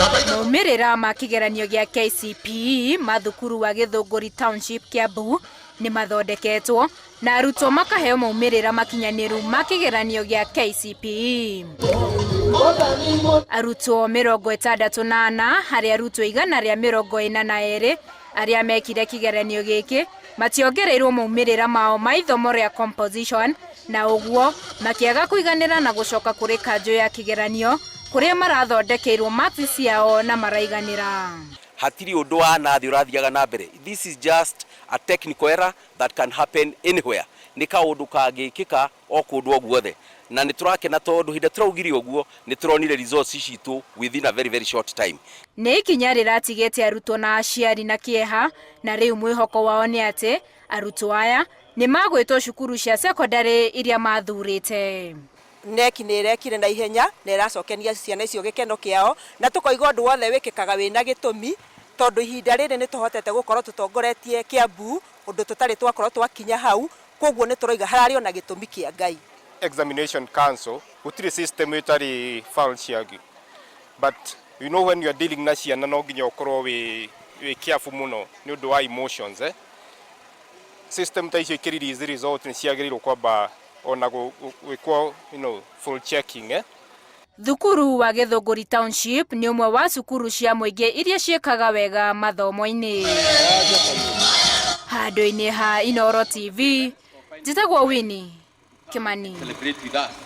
Maumĩrĩra ma kĩgeranio gĩa KCPE ma thukuru wa Gĩthũngũri Township, Kiambu nĩ mathondeketwo na arutwo makaheo maumĩrĩra makinyanĩru ma kĩgeranio gĩa KCPE. Arutwo 64 harĩ arutwo 142 arĩa mekire kĩgeranio gĩkĩ mationgereirwo maumĩrĩra mao ma ithomo rĩa composition, na ũguo makĩaga kũiganĩra na gũcoka kũrĩ kanjũ ya kĩgeranio kũrĩa marathondekeirwo marks ciao na maraiganĩra. Hatirĩ ũndũ wa nathĩ ũrathiaga na mbere. This is just a technical error that can happen anywhere. Nĩ kaũndũ kangĩkĩka o kũndũ o guothe, na nĩ tũrakena tondũ hĩndĩ tũraugire ũguo nĩ tũronire results citũ within a very, very short time. Nĩ ikinya rĩratigĩte arutwo na aciari na kĩeha, na rĩu mwĩhoko wao nĩ atĩ arutwo aya nĩ magwĩtwo cukuru cia cekondarĩ iria mathurĩte. KNEC nĩ ĩrekire na ihenya na ĩracokenia ciana icio gĩkeno kĩao, na tũkoiga ũndũ wothe wĩkĩkaga wĩna gĩtũmi, tondũ ihinda rĩrĩ nĩ tũhotete gũkorwo tũtongoretie Kiambu ũndũ tũtarĩ twakorwo twakinya hau. Koguo nĩ tũroiga hararĩ ona gĩtũmi kĩa Ngai. Examination Council, gũtirĩ system ĩtarĩ fault ciake, but you know when you are dealing na ciana, no nginya ũkorwo wĩ careful mũno nĩ ũndũ wa emotions, eh? System ta icio ikĩrelease result nĩ ciagĩrĩirwo kwamba ona gwĩkwo full checking, eh? Thukuru wa Gĩthũngũri Township nĩ ũmwe wa cukuru cia mũingĩ iria ciĩkaga wega mathomo-inĩ. Handũ-inĩ ha Inooro TV, njĩtagwo Winnie Kimani. Celebrate with us.